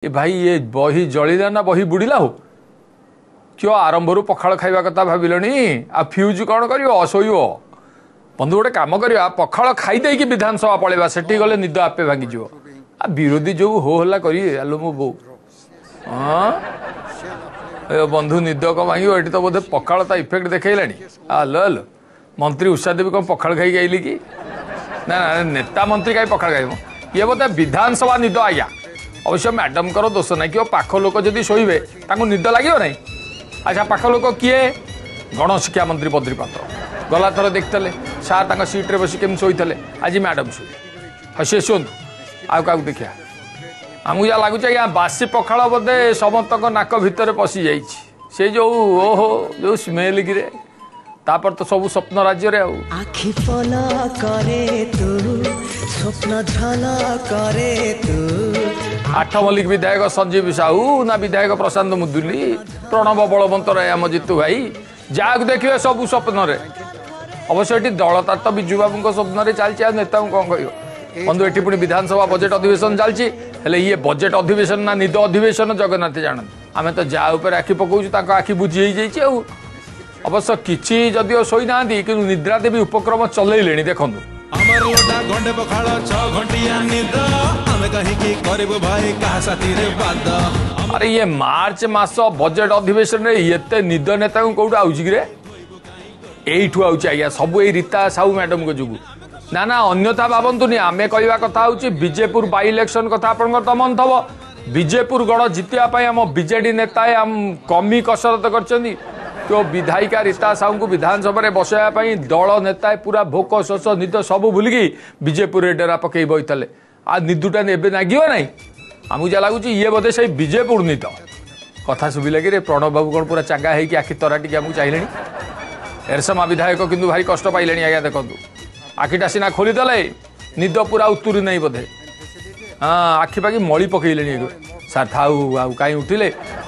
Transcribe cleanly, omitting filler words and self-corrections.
ଏ ଭାଇ, ଇଏ ବହି ଜଳିଲା ନା ବହି ବୁଡ଼ିଲା? ହଉ କିଅ, ଆରମ୍ଭରୁ ପଖାଳ ଖାଇବା କଥା ଭାବିଲଣି, ଆଉ ଫ୍ୟୁଜ୍ କ'ଣ କରିବ? ଶୋଇବ। ବନ୍ଧୁ, ଗୋଟେ କାମ କରିବା, ପଖାଳ ଖାଇଦେଇକି ବିଧାନସଭା ପଳେଇବା, ସେଠି ଗଲେ ନିଦ ଆପେ ଭାଙ୍ଗିଯିବ। ଆଉ ବିରୋଧୀ ଯୋଉ ହୋ ହଲ୍ଲା କରିବେ, ଆଲୋ ମୋ ବୋଉ। ହଁ ଏ ବନ୍ଧୁ, ନିଦ କଣ ଭାଙ୍ଗିବ? ଏଠି ତ ବୋଧେ ପଖାଳ ତା ଇଫେକ୍ଟ ଦେଖେଇଲାଣି। ଆଲୋ ଆଲୋ, ମନ୍ତ୍ରୀ ଉଷା ଦେବୀ କଣ ପଖାଳ ଖାଇକି ଆଇଲି କି? ନା ନା, ନେତା ମନ୍ତ୍ରୀ କାହିଁ ପଖାଳ ଖାଇବ? ଇଏ ବୋଧେ ବିଧାନସଭା ନିଦ ଆଜ୍ଞା। ଅବଶ୍ୟ ମ୍ୟାଡମଙ୍କର ଦୋଷ ନାହିଁ କି, ପାଖ ଲୋକ ଯଦି ଶୋଇବେ ତାଙ୍କୁ ନିଦ ଲାଗିବ ନାହିଁ। ଆଚ୍ଛା, ପାଖ ଲୋକ କିଏ? ଗଣଶିକ୍ଷା ମନ୍ତ୍ରୀ ବଦ୍ରି ପାତ୍ର। ଗଲା ଥର ଦେଖିଥିଲେ ସାର୍ ତାଙ୍କ ସିଟ୍ରେ ବସି କେମିତି ଶୋଇଥିଲେ, ଆଜି ମ୍ୟାଡମ ଶୋଇଲେ। ହଁ, ସିଏ ଶୁଅନ୍ତୁ, ଆଉ କାହାକୁ ଦେଖିବା। ଆମକୁ ଯାହା ଲାଗୁଛି ଆଜ୍ଞା, ବାସି ପଖାଳ ବୋଧେ ସମସ୍ତଙ୍କ ନାକ ଭିତରେ ପଶି ଯାଇଛି। ସେ ଯୋଉ ଓହୋ ଯୋଉ ସ୍ମେଲ କିରେ, ତାପରେ ତ ସବୁ ସ୍ୱପ୍ନ ରାଜ୍ୟରେ। ଆଉ ଆଖି ପଲକରେ ତୁ, ସ୍ୱପ୍ନ ଝଲକରେ ତୁ। ଆଠ ମଲ୍ଲିକ ବିଧାୟକ ସଞ୍ଜୀବ ସାହୁ ନା ବିଧାୟକ ପ୍ରଶାନ୍ତ ମୁଦୁଲି, ପ୍ରଣବ ବଳବନ୍ତ ରାୟ, ଆମ ଜିତୁ ଭାଇ, ଯାହାକୁ ଦେଖିବେ ସବୁ ସ୍ୱପ୍ନରେ। ଅବଶ୍ୟ ଏଠି ଦଳଟା ତ ବିଜୁ ବାବୁଙ୍କ ସ୍ୱପ୍ନରେ ଚାଲିଛି, ଆଉ ନେତାଙ୍କୁ କ'ଣ କହିବ ବନ୍ଧୁ? ଏଠି ପୁଣି ବିଧାନସଭା ବଜେଟ୍ ଅଧିବେଶନ ଚାଲିଛି। ହେଲେ ଇଏ ବଜେଟ୍ ଅଧିବେଶନ ନା ନିଦ ଅଧିବେଶନ, ଜଗନ୍ନାଥ ଜାଣନ୍ତି। ଆମେ ତ ଯାହା ଉପରେ ଆଖି ପକଉଛୁ ତାଙ୍କ ଆଖି ବୁଝି ହେଇଯାଇଛି। ଆଉ ଅବଶ୍ୟ କିଛି ଯଦିଓ ଶୋଇନାହାନ୍ତି, କିନ୍ତୁ ନିଦ୍ରା ଦେବୀ ଉପକ୍ରମ ଚଲେଇଲେଣି, ଦେଖନ୍ତୁ। ଆମର ଲୋଟା ଗଣ୍ଡେ ପଖାଳ, 6 ଘଣ୍ଟିଆ ନିଦ, ଆମେ କାହିଁକି କରିବୁ ଭାଇ କାହା ସାଥିରେ ବାଦ? ଆରେ ଇଏ ମାର୍ଚ୍ଚ ମାସ ବଜେଟ୍ ଅଧିବେଶନରେ ଏତେ ନିଦ ନେତାଙ୍କୁ କୋଉଠୁ ଆଉଛି କିରେ? ଏଇଠୁ ଆଉଛି ଆଜ୍ଞା, ସବୁ ଏଇ ରୀତା ସାହୁ ମ୍ୟାଡମଙ୍କ ଯୋଗୁଁ। ନା ନା, ଅନ୍ୟଥା ଭାବନ୍ତୁନି। ଆମେ କହିବା କଥା ହେଉଛି ବିଜେପୁର ବାଇ ଇଲେକ୍ସନ କଥା ଆପଣଙ୍କର ତ ମନ ଥବ। ବିଜେପୁର ଗଡ଼ ଜିତିବା ପାଇଁ ଆମ ବିଜେଡି ନେତା ଆମ କମି କସରତ କରିଛନ୍ତି। ତ ବିଧାୟିକା ରୀତା ସାହୁଙ୍କୁ ବିଧାନସଭାରେ ବସାଇବା ପାଇଁ ଦଳ ନେତା ପୁରା ଭୋକ ଶୋଷ ନିଦ ସବୁ ଭୁଲିକି ବିଜେପୁରରେ ଡେରା ପକେଇ ବଇଥିଲେ। ଆଉ ନିଦୁଟା ଏବେ ନାଗିବ ନାହିଁ? ଆମକୁ ଯାହା ଲାଗୁଛି ଇଏ ବୋଧେ ସେଇ ବିଜେପୁର ନିଦ। କଥା ଶୁଭିଲା କି ରେ? ପ୍ରଣବ ବାବୁ କ'ଣ ପୁରା ଚାଙ୍ଗା ହେଇକି ଆଖି ତରାଟିକି ଆମକୁ ଚାହିଁଲେଣି। ଏରସମା ବିଧାୟକ କିନ୍ତୁ ଭାରି କଷ୍ଟ ପାଇଲେଣି ଆଜ୍ଞା, ଦେଖନ୍ତୁ। ଆଖିଟା ସିନା ଖୋଲିଦେଲେ, ନିଦ ପୁରା ଉତୁରି ନାହିଁ ବୋଧେ। ହଁ, ଆଖି ପାଖି ମଳି ପକେଇଲେଣି ଏବେ। ସାର୍ ଥାଉ, ଆଉ କାହିଁ ଉଠିଲେ?